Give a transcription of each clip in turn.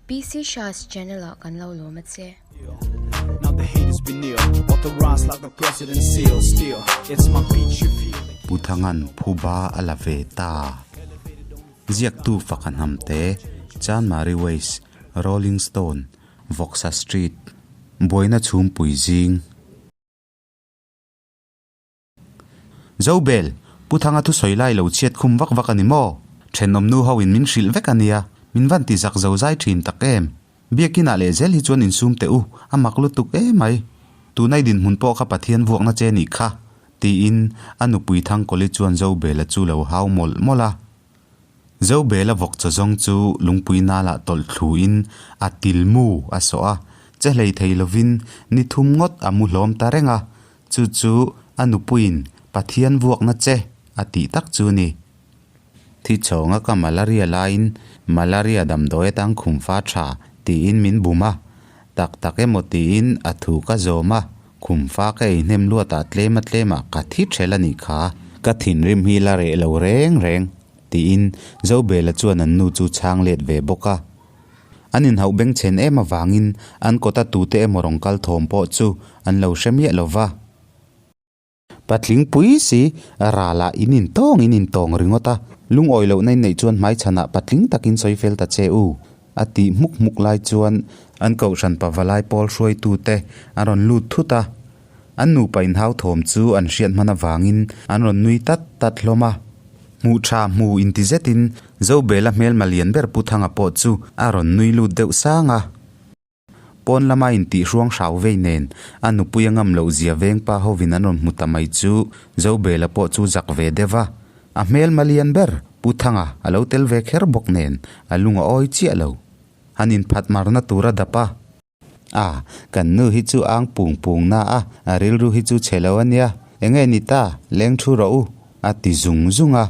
PC Shah's channel ah kan lo lawm a che. Pu Thangan phuba a la ve ta. Ziaktu faka hnamte, Chanmari Waste, Rolling Stone, Vawksa Street, Buaina chhumpui zing. Zobel, Pu Thanga thusawi lai lo chhiat khum vak vak a ni maw? Thenawm nu ho in min hrilh vek a nia, min van ti zak zo zai thin tak em? Biakinah leh zel hi chuan insum teh u, a mak lutuk emai. Tunai dinhmun pawh kha Pathian vuakna che nih kha, tiin a nupui Thangkawli chuan Zobela chu lo hau mawlh mawlh a. Zobela vawk chaw zawng chu lungpui nalah tawlh thluin a tilmu a sawh a, che hlei thei lovin ni thum ngawt a mu hlawm ta reng a, chu chu a nupuiin Pathian vuakna che a tih tak chu ni. Thi chhawnga ka malaria laiin malaria damdawi atang khumfa tha tiin min bum a, tak tak emaw tiin a thu ka zawm a, Khumfa ka ei hnem luatah tlema tlemah ka thi ṭhel a nih kha, ka thinrim hi la reh lo reng reng, tiin Zobela chuan an nu chu chhang let ve bawk a. An inhauh bengchhen em avangin an kawta tute emaw rawn kal thawm pawh chu an lo hre miah lo va. Patling pui si, ralah in intawng in intawng ringawt a, lungawi lohna in neih chuan hmaichhanah patling takin sawi fel ta che u. A tih hmuk hmuk lai chuan an kohhran pavalai pawl hruaitute an rawn lut thut a, an nupa inhau thawm chu an hriat hman avangin an rawn nui tat tat hlawm a. Hmuh tha hmu inti zetin Zobela hmelma lian ber Pu Thanga pawh chu a rawn nui lut deuh sang a. Pawn lama intih hruang hrau vei nen a nupui a ngam loh zia vengpa hovin an rawn hmu ta mai chu Zobela pawh chu zak ve deuh a. A hmelma lian ber, Pu Thanga, a lo tel ve kher bawk nen, a lung a awi chiah lo. Han inphat marna tur a dap a. A, kan nu hi chu ang pung pung na a, a rilru hi chu chhe lo a nia. Enge ni ta, leng thu rawh u, a ti zung zung a.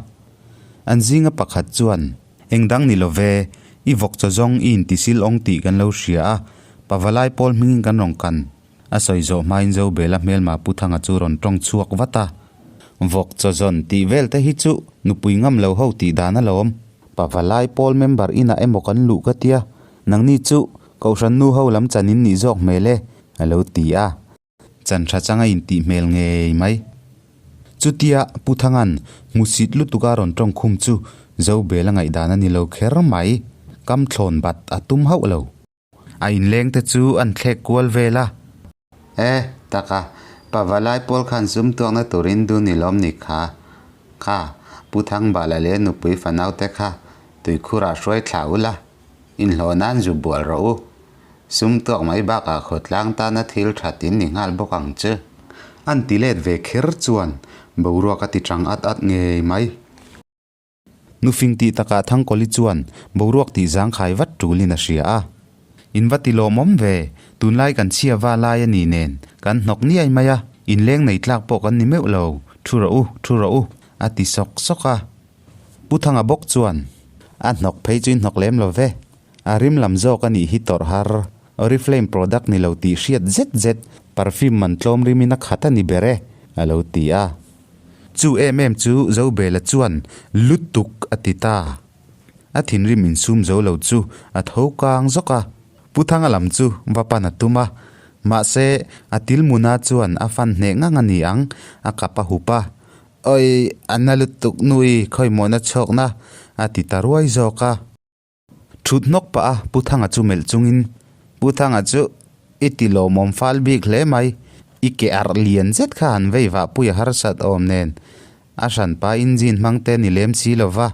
An zinga pakhat chuan, Eng dang ni lo ve, i vawk chaw zawng i intisil awng tih kan lo hria a, pavalai pawl hmingin kan rawn kan. A sawi zawh hmain Zobela hmelma Pu Thanga chu rawn tawng chhuak vat a. Vawk chaw zawn tih vel te hi chu nupui ngam lo ho tih dan alawm. Pavalai pawl member inah emaw kan luh ka tia, nangni chu Kohhran nu ho lam chan in nih zawk hmel e, a lo ti a. Chan tha chang a intih hmel ngei mai. Chutia Pu Thanga'n hmusit lutuka rawn tawng khum chu Zobela ngaihdan a ni lo kher mai. Kam thlawn bat a tum hauh lo. A inleng te chu an thlek kual vel a. E, taka, pavalai pawl khan sum tuakna turin dun i lawm ni kha. Kha, Pu Thangbala leh nupui fanau te kha tuikhurah hruai thla ula, inhlawh nan zu bual rawh u. Sum tuak mai bakah khawtlang tana thil that in ni nghal bawk ang che. An ti let ve kher chuan boruak a ti chang at at ngei mai. Nufing tih takah Thangkawli chuan boruak tih zangkhai vat tulin a hria a. In va ti lawmawm ve, tunlai kan chhia va lai a ni nen, kan hnawk niai mai a, inleng nei tlak pawh kan ni meuh lo, thu rawh u, thu rawh u, a ti sawk sawk a. Pu Thanga bawk chuan, A hnawk phei chu i hnawk lem lo ve, a rim lam zawk a nih hi tawrh har, Oriflame product ni lo tih hriat zet zet, perfume man tlawm rimin a khat a ni ber e, a lo ti a. Chu em em chu Zobela chuan lutuk a ti ta. A thinrim insum zo lo chu a tho kang zawk a. Pu Thanga lam chu va pan a tum a. Mahse, a tilmuna chuan a fan hneh ngang a ni ang, a kap a hup a. Awi, a na lutuk nui khawimawhna chhawkna a ti ta ruai zawk a. Thut hnawk pah a Pu Thanga chu melh chungin, Pu Thanga chu i ti lawmawm fal bik hle mai, i ke arh lian zet kha han vei vah pui a harsat awm nen, a hranpa engine hmang te ni lem si lo va,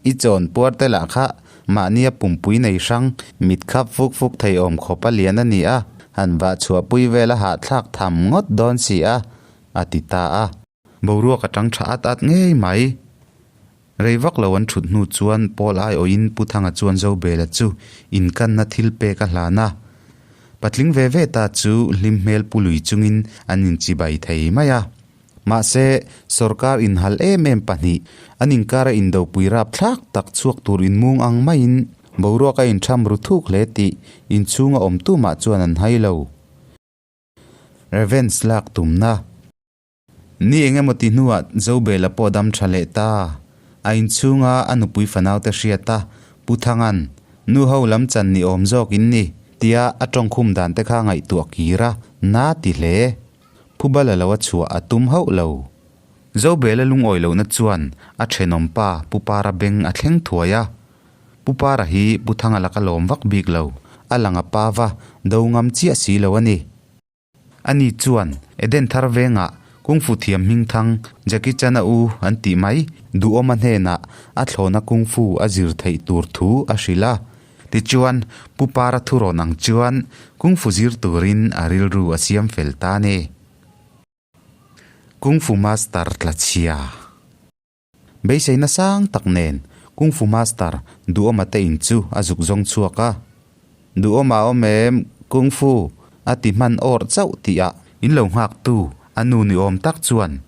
i chawn puar te lah kha mahnia pumpui nei hrang mit khap fuk fuk thei awm khawp a lian a ni a, han vah chhuahpui vel a hahthlak tham ngawt dawn si a, a ti ta a. Boruak a tang tha at at ngei mai. Rei vak lo an thut hnu chuan Paul aiawhin Pu Thanga chuan Zobela chu inkanna thil pek a hlan a. Patling ve ve ta chu hlim hmel pu lui chungin an inchibai thei mai a. Mahse, sorkar inhal em em pahnih, an inkara indopui rapthlak tak chhuak tur inmung ang maiin boruak a intham ru thuk hle tih inchhunga awmtu mah chuan an hai lo. Revenge lak tumna. Ni eng emaw ti hnuah Zobela pawh dam tha leh ta. A inchhunga a nupui fanaute hriat a, Pu Thanga'n, Nu ho lam chan ni awm zawk in ni, tia a tawngkhum dan te kha ngaihtuah kir a, na ti hle. Phubala lo a chhuah a tum hauh lo. Zobela lungawi lohna chuan a thenawm pa Pu Para beng a thleng thuai a. Pu Para hi Pu Thanga laka lawm vak bik lo, a lang a pa va do ngam chiah si lo a ni. Ani chuan Eden thar vengah Kung Fu thiam hmingthang Jackie Chan a u an tih mai Duhawma hnenah a thlawna Kung Fu a zir theih tur thu a hrilh a. Tichuan, Pu Para thurawn ang chuan Kung Fu zir turin a rilru a siam fel ta a ni. Kung Fu Master tla chhia. Beiseina sang tak nen Kung Fu Master Duhawma te in chu a zuk zawng chhuak a. Duhawma a awm em, Kung Fu a ti hman awrh chauh tih ah in lo nghak tu a nu ni awm tak chuan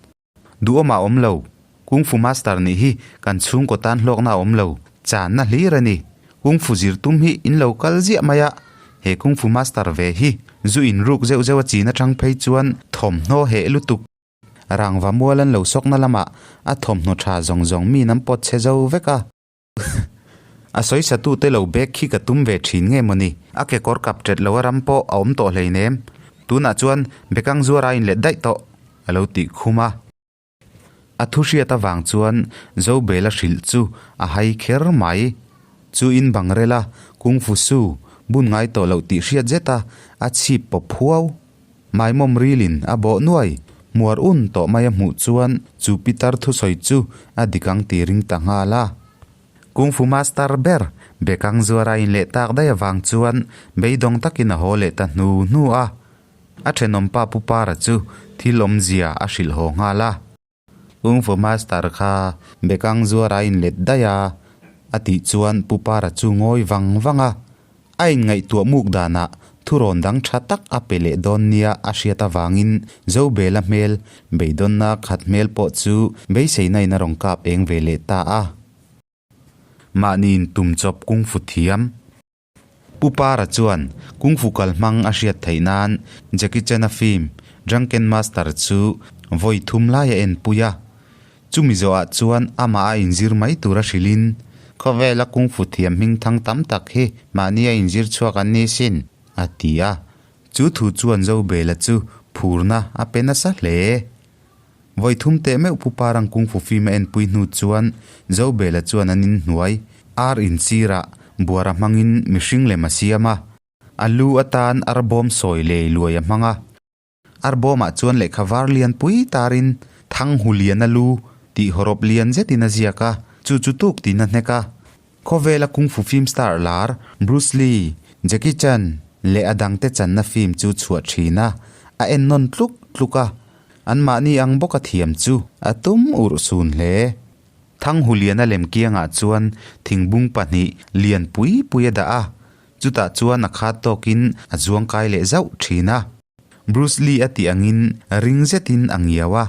Duhawma a awm lo, Kung Fu Master nih hi kan chhungkaw tan hlawkna a awm lo, channa hlir a ni. Kung Fu zir tum hi in lo kal ziah mai a, he Kung Fu Master ve hi zu in ruk zeuh zeuh a chin atang phei chuan thawmhnaw heh lutuk. Rangva mual an lo sawkna lamah a thawmhnaw tha zawng zawng mi an pawt chhe zo vek a. A sawisatute lo bek khi ka tum ve thin nge mawni? A kekawr kap tet lo a ram pawh a awm tawh hleinem. Tunah chuan bekang zuar a inlet daih tawh, a lo tih khum a. A thu hriat avang chuan Zobela hrilh chu a hai kher mai. Chu in bang rel a, Kung Fu Su bun ngai tawh loh tih hriat zet a, a chhip pawp huau. Maimawm rilin a bawh nuai, hmuar un tawh mai a hmuh chuan chu pitar thusawi chu a dik ang ti ring ta nghal a. Kung Fu Master ber bekang zuar a inleh tak daih avang chuan beidawng takin a haw leh ta hnu hnu a. A thenawmpa Pu Para chu thil awmzia a hrilh haw nghal a. Kung Fu Master kha bekang zuar a inlet daih a, a tih chuan Pu Para chu ngawi vang vang a. A inngaihtuah muk danah thurawn dang tha tak a pe leh dawn nia a hriat avangin Zobela hmel, beidawnna khat hmel pawh chu beiseina in a rawn kap eng ve leh ta a. Mahniin tum chawp Kung Fu thiam. Pu Para chuan Kung Fu kal hmang a hriat theih nan Jackie Chan-a film Drunken Master chu vawi thum lai a enpui a. Chumi zawhah chuan amah a inzir mai tura hrilhin, Khawvela Kung Fu thiam hming thang tam tak hi mahni a inzir chhuak an ni sin, a ti a. Chu thu chuan Zobela chu phurna a pe nasa hle. Vawi thum teh meuh Pu Parang Kung Fu film a enpui hnu chuan Zobela chuan an inhnuai ar inchirah buara hmangin mihring lem a siam a. A lu atan arbawm sawi lei luai a hmang a. Arbawmah chuan lehkha var lian pui tarin Thang Hu Lian a lu tih hawrawp lian zetin a ziak a, chu chu tuk tiin a hnek a. Khawvela Kung Fu film star lar Bruce Lee, Jackie Chan leh a dangte channa film chu chhuah thin a, a ennawn tluk tluk a. Anmahni ang bawka thiam chu a tum urh sun hle. Thanghuliana lem kiangah chuan thingbung pahnih lian pui pui a dah a, chutah chuan a khat tawkin a zuang kai leh zauh thin a. Bruce Lee a tih angin ring zetin a ngiau a,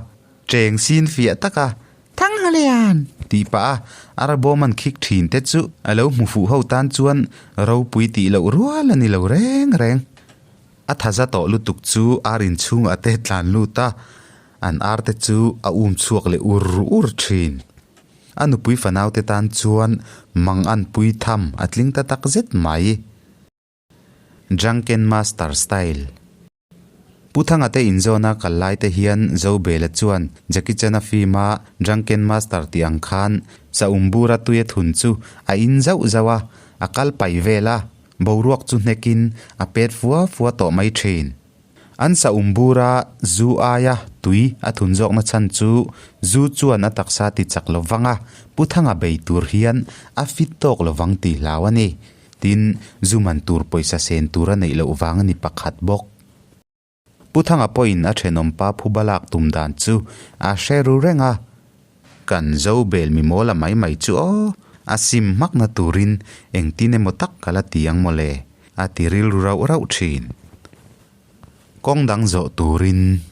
cheng sin fiah taka Thanghulian! tih pah a, arbawm an khik thin te chu a lo hmu fuh ho tan chuan ropui tih loh rual a ni lo reng reng. A tha za tawh lutuk chu ar inchhungah te tlan lut a, an ar te chu a um chhuak leh ur ur thin. A nupui fanau te tan chuan mang an pui tham a tling ta tak zet mai. Drunken Master Style Pu Thanga te inzawna kal lai te hian Zobela chuan Jackie Chan-a film-a Drunken Master tih ang khan Saum bura tui a thun chu a in zauh zauh a, a kal pai vel a. Boruak chu hnekin a pet fua fua tawh mai thin. An saum bura zu aia tui a thun zawkna chhan chu zu chuan a taksa ti chak lo vang a, Pu Thanga bei tur hian a fit tawk lo vang tih hlau a ni. Tin, zu man tur pawisa sen tur a neih loh vang a ni pakhat bawk. Pu Thanga pawhin a thenawmpa phuba lak tum dan chu a hre ru reng a, Kan zo bel mi mawla mai mai chu aw, a sim hmakna turin engtin emaw tak ka la ti ang mawle, a ti rilru rauh rauh thin. Kawng dang zawh turin.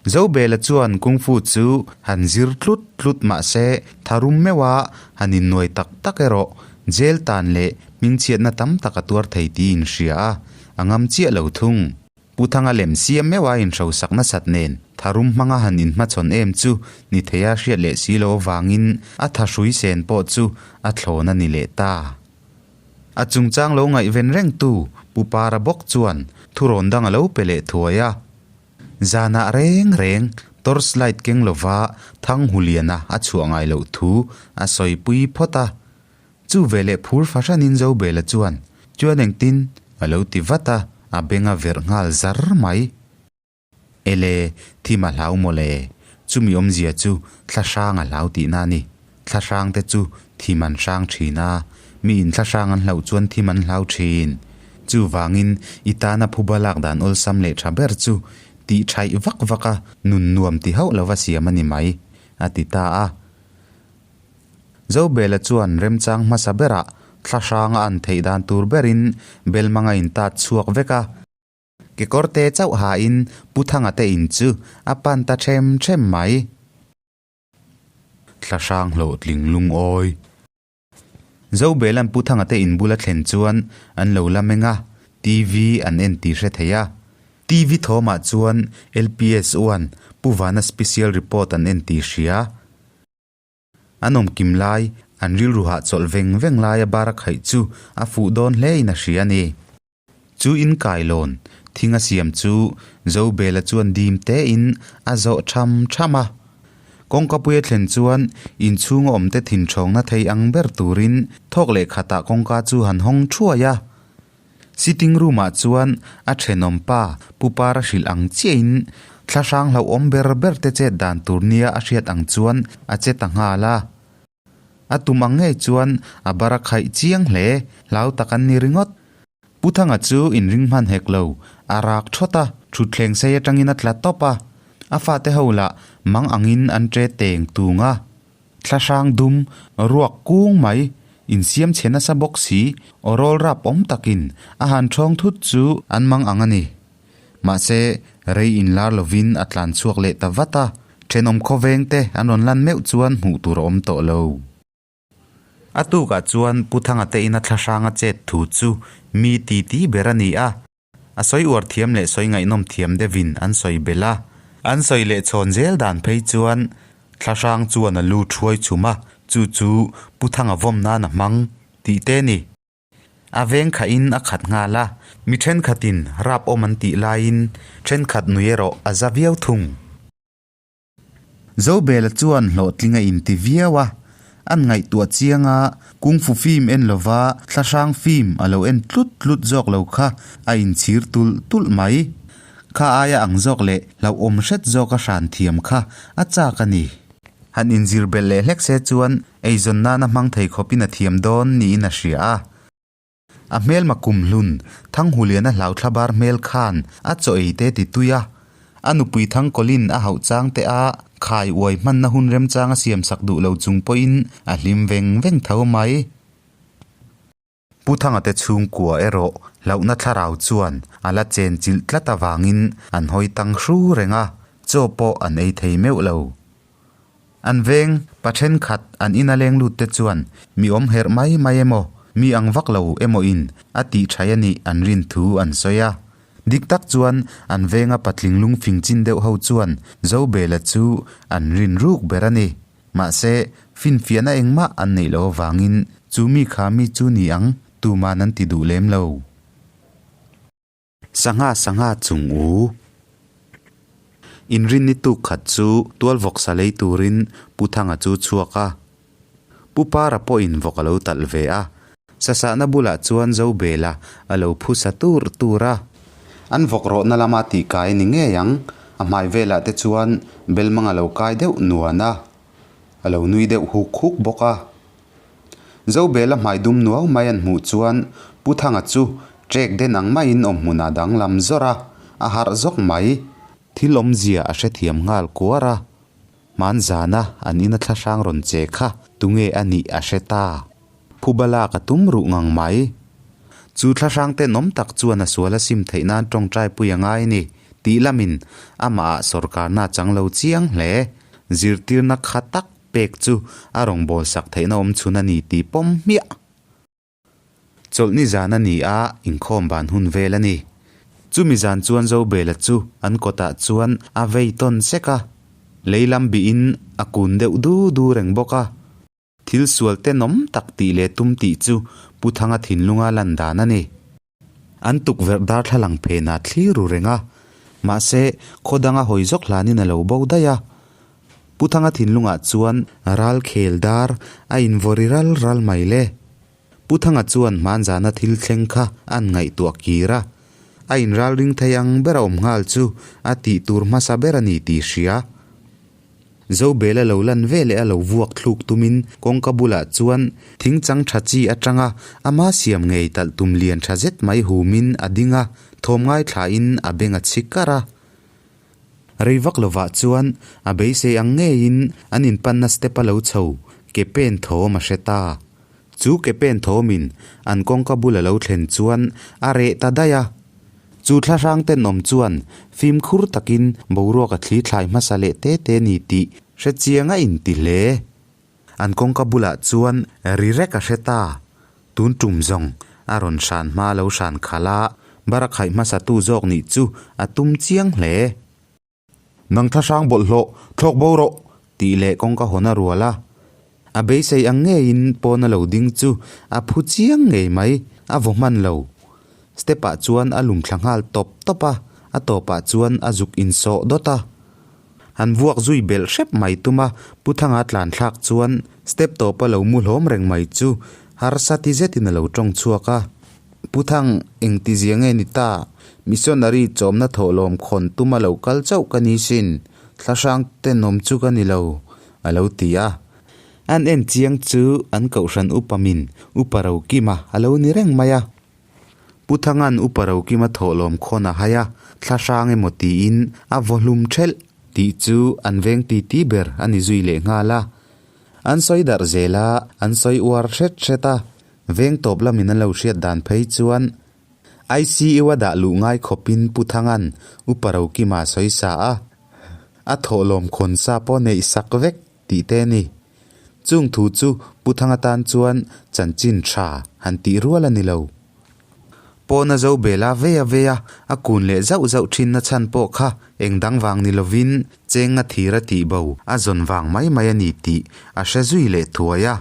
Zobela chuan Kung Fu chu han zir tlut tlut mah se tharum meuha han innuai tak tak erawh jail tan leh hmingchhiatna tam tak a tuar thei tih inhria a, a ngam chiah lo thung. Pu Thanga lem siam meuha inhrosak nasat nen tharum hmanga han inhmachhawn em chu ni theia hriat leh si lo avangin a thahrui sen pawh chu a thlawn a ni leh ta. A chungchang lo ngaihven rengtu Pu Para bawk chuan thurawn dang a lo pe leh thuai a. Zanah reng reng torch light keng lova Thanghuliana a chhuah ngai loh thu a sawipui phawt a. Chu veleh phur fahranin Zobela chuan, Chuan engtin? a lo ti vat a, a beng a verh nghal zar mai. Ele, thim a hlau mawle. Chumi awmzia chu thla hrang a hlau tihna a ni. Thla hrang te chu thim an hrang thin a, miin thla hrang an hlauh chuan thim an hlau thin. Chuvangin i tana phuba lak dan awlsam leh tha ber chu tih thaih vak vak a nun nuam ti hauh lova siam a ni mai, a ti ta a. Zobela chuan remchang hmasa berah thla hranga an theih dan tur berin Belmang a intat chhuak vek a. Kekawrte chauh hain Pu Thanga te in chu a pan ta them them mai. Thla hrang hlawhtling lungawi. Zobela'n Pu Thanga te in bula thlen chuan an lo la meng a, TV an en tih hre thei a. TV thawmah chuan LPS uan Pu Vana special report an en tih hria. An awm kim lai, an rilru hahchawlh veng veng laia bar a khaih chu a fuh dawn hlein a hria a ni. Chu in kailawn thing a siam chu Zobela chuan dim tein a zawh tham tham a. Kawngkapui a thlen chuan inchhung a awmte thinthawngna thei ang ber turin thawk leh khatah kawngka chu han hawng thuai a. Sitting room ah chuan a thenawm pa Pu Para hrilh ang chiahin thla hrang hlauhawm ber ber te chet dan tur nia a hriat ang chuan a che ta nghal a. A tum ang ngei chuan a bar a khaih chiang hle, hlau tak an ni ringawt. Pu Thanga chu inring hman hek lo, a rak thawt a, thutthleng sei atangin a tla tawp a. A fate ho lah mang angin an ṭe teng tung a. Thla hrang dum, ruak kung mai, insiam chhe nasa bawk si, aw rawl rap awm takin a han ṭhawng thut chu an mang ang a ni. Mahse, rei inlar lovin a tlan chhuak leh ta vat a, thenawm khawveng te an rawn lan meuh chuan hmuh tur a awm tawh lo. A tukah chuan Pu Thanga te ina thla hranga chet thu chu mi titi ber a ni a, a sawi uar thiam leh sawi ngaihnawm thiam deuhin an sawi belh a. An sawi leh chhawn zel dan phei chuan thla hrang chuan a lu thuai chhum a, chu chu Pu Thanga vawm nan a hmang tih te a ni. A veng khahin a khat nghal a, mi thenkhatin rap awm an tih laiin thenkhat nui erawh a za viau thung. Zobela chuan hlawhtling a inti viau a, an ngaihtuah chiang a, Kung Fu film en lova thla hrang film a lo en tlut tlut zawk lo kha a inchhir tulh tulh mai. Kha aia ang zawk leh hlauhawm hret zawk a hran thiam kha a chak a ni. Han inzir belh leh hlek se chuan eizawn nana hmang thei khawpin a thiam dawn niin a hria a. A hmelma kumhlun Thanghuliana hlauthla bar hmel khan a chaw ei te ti tui a, a nupui Thangkawlin a hauh chang te a khai uai hmanna hun remchang a siamsak duh lo chung pawhin a hlim veng veng tho mai. Pu Thanga te chhungkua erawh hlauhna thlarau chuan a la chen chilh tlat avangin an hawi tang hru reng a, chaw pawh an ei thei meuh lo. An veng pa thenkhat an ina leng lut te chuan mi awm herh mai mai emaw, mi ang vak lo emaw in a tih thaih a nih an rin thu an sawi a. Dik tak chuan an venga patling lungfing chin deuh ho chuan Zobela chu an rin ruk ber a ni. Mahse, finfiahna engmah an neih loh avangin chu mi kha mi chu ni ang tuman an ti duh lem lo. Sangha sangha chung u. Inrinni tuk khat chu tual vawk sa lei turin Pu Thanga chu chhuak a. Pu Para pawhin vawk a lo talh ve a. Sasahna bulah chuan Zobela a lo phu sa tur tur a. An vawk rawhna lama tih kai a ni ngei ang. A hmai velah te chuan Belmang a lo kai deuh nuan a, a lo nui deuh huk huk bawk a. Zobela hmai dum nuau mai an hmuh chuan Pu Thanga chu trek den ang maiin awmhmunah danglam zawrh a, a harh zawk mai. Thil awmzia a hrethiam nghal kuar a. Hmanzana an ina thla hrang rawn che kha tunge a nih a hre ta. Phuba lak a tum ruh ngang mai. Chu thla hrang tenawm tak chuan a sual a sim theih nan tawngtai pui a ngai ni tih lamin amah ah sawrkarna a chang lo chiang hle. Zirtirna kha tak pek chu a rawngbâwl sak theihna awm chhun a ni tih pawm hmiah. Chawlhni zan a ni a, inkhawm ban hun vel a ni. Chumi zan chuan Zobela chu an kawtah chuan a vei tawn sek a, lei lam bihin a kun deuh du du reng bawk a. Thil sual tenawm tak tih leh tum tih chu Pu Thanga thinlunga lan dan a ni. An tukverh darthlalang phenah thlir ru reng a, mahse khaw danga hawi zawk hlanin a lo bo daih a. Pu Thanga thinlungah chuan ral khel dar a invawri ral ral mai le. Pu Thanga chuan hmanzana thil thleng kha an ngaihtuah kir a, a inralring thei ang ber a awm nghal chu a tih tur hmasa ber a ni tih hria. Zobela lo lan ve leh a lo vuak thluk tumin kawngka bulah chuan thingchang tha chi atanga ama siam ngei talh tum lian tha zet mai humin a ding a, thawm ngaithlain a beng a chhi kar a. Rei vak lovah chuan a beisei ang ngeiin an inpanna step a lo chho, ke pen thawm a hre ta. Chu ke pen thawmin an kawngka bul a lo thlen chuan a reh ta daih a. Chu thlahrang tenawm chuan fimkhur takin boruak a thli thlai hmasa leh te te ni tih hre chiang a inti hle. An kawngka bulah chuan ri rek a hre ta. Tun tum zawng a rawn hran hma lo hran khalh a, barakhaih hmasatu zawk nih chu a tum chiang hle. Nang thlahrang bawlhhlawh thlawk bo rawh! tih leh kawngka hawn a rual a. A beisei ang ngeiin pawn a lo ding chu a phu chiang ngei mai, a vaw hman lo. Step ah chuan a lum thla nghal tawp tawp a, a tawpah chuan a zuk insawh dawt a. Han vuak zui belh hrep mai tum a, Pu Thanga tlan thlak chuan step tawpa lo mu hlawm reng mai chu harsa ti zetin a lo tawng chhuak a. Pu Thang, engti zia nge ni ta? Missionary chawmna thawhlawm khawn tuma lo kal chauh ka ni sin, thlahrang tenawm chu ka ni lo, a lo ti a. An en chiang chu an kohhran upa min Upa Rokima a lo ni reng mai a. Pu Thanga'n Upa Rokima thawhlawm khawn a hai a, thlahrang emaw tiin a vaw hlum thelh tih chu an veng titi ber a ni zui leh nghal a. An sawi darh zel a, an sawi uar hret hret a. Veng tawp lamin an lo hriat dan phei chuan ICU a dah luh ngai khawpin Pu Thanga'n Upa Rokima sawi sa a, a thawhlawm khawn sa pawh neih sak vek tih te a ni. Chung thu chu Pu Thanga tan chuan chanchin tha han tih rual a ni lo. Pawna zo bela vei a vei a, a kun leh zauh zauh thin na chhan pawh kha eng dang vang ni lovin cheng a thir a tih bo a zawn vang mai mai a ni tih a hre zui leh thuai a.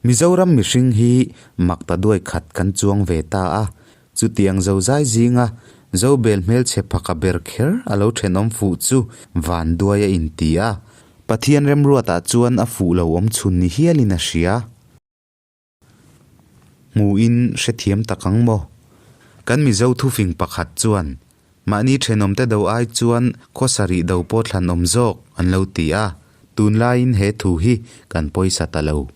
Mizoram mihring hi mak ta duai khat kan chuang ve ta a, chutiang zozai zinga Zobel hmelchhe phaka ber kher a lo thenawm fuh chu van duai a inti a, Pathian remruatah chuan a fuh lo awm chhun ni hialin a hria. Hmuhin hrethiam tak ang maw? Kan Mizo thufing pakhat chuan Mahni thenawmte do ai chuan khaw sarih do pawh thlan awm zawk an lo ti a, tunlaiin he thu hi kan pawisa ta lo.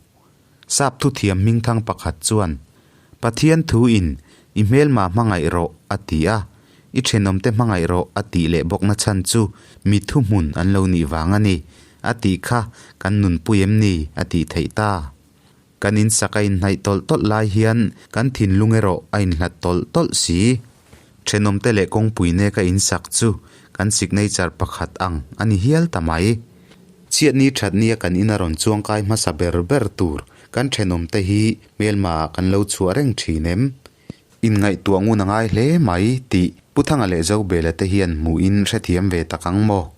Sap thuthiam hmingthang pakhat chuan, Pathian thuin i hmelma hmangaih rawh a ti a, i thenawmte hmangaih rawh a tih leh bawkna chhan chu mi thuhmun an lo nih vang a ni, a tih kha kan nunpui em ni a tih theih ta. Kan insak a inhnaih tawlh tawlh lai hian kan thinlung erawh a inhlat tawlh tawlh si. Thenawmte leh kawngpui neka insak chu kan signature pakhat ang a ni hial ta mai. Chhiatni thatnia kan ina rawn chuangkai hmasa ber ber tur kan thenawmte hi hmelma ah kan lo chhuah reng thin em? Inngaihtuah ngun a ngai hle mai tih Pu Thanga leh Zobela te hian hmuhin hrethiam ve tak ang maw?